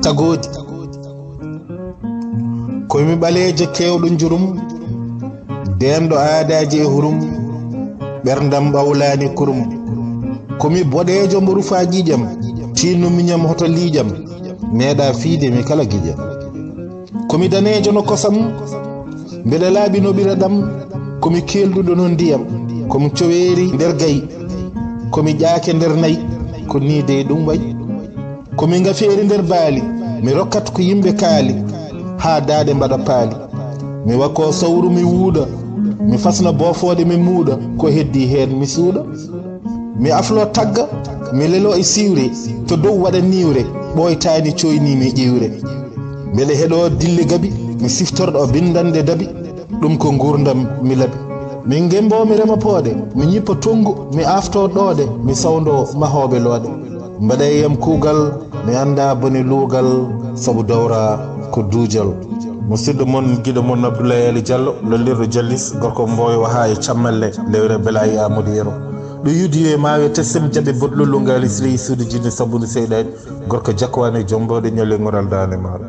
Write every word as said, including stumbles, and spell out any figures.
Tagooji. Ko mi ɓaleejo keewɗo njurum, deenɗo aadaaji e hurum, ɓerndam ɓawlaani kurum. Ko mi boɗeejo mbo rufaa ƴiƴam, tiinnu miñam hoto liiƴam, meeɗa fiide mi kala giƴam. Ko mi daneejo no kosam, mbeɗa laaɓi no ɓira ɗam, ko mi keelduɗo no ndiyam, ko mi coweeri nder gayi, ko mi ƴaake nder nayi, ko nii dey ɗum wayi. Ko mi ngafeeri nder baali, mi rokkat ko yimɓe kaali, haa daaɗe mbaɗa paali. Mi wakko sawru mi wuuda, mi fasna boofoode mi muuɗa, ko heddi heen mi suuɗa. Mi aflo tagga, mi lelo e siwre, to dow waɗa niwre, ɓooytaani coyni mi ƴiwre. Mbele heɗo dille gabi, mi siftorɗo bindande dabi, ɗum ko nguurndam mi labi. Min ngembo mi rema pooɗe, mi ñippo tongu, mi afto ɗooɗe, mi sawndo mahooɓe looɗe. Mbaɗa e yam kuugal, mi annda bone luugal, sabu dowra ko duujal. Musidɗo mon, giɗo mon Abdoulaye Ali Diallo, lollirɗo Jallis, gorko Mboyo haa e Cammalle, lewre Belayi Amadou Yero. Ɗo yudi e maayo tesem jaɓe boɗlo lungaali sirey suudu jinni sabundu seyɗaani, gorko jakkowaani jomboode ñolle ngoral daande maaro.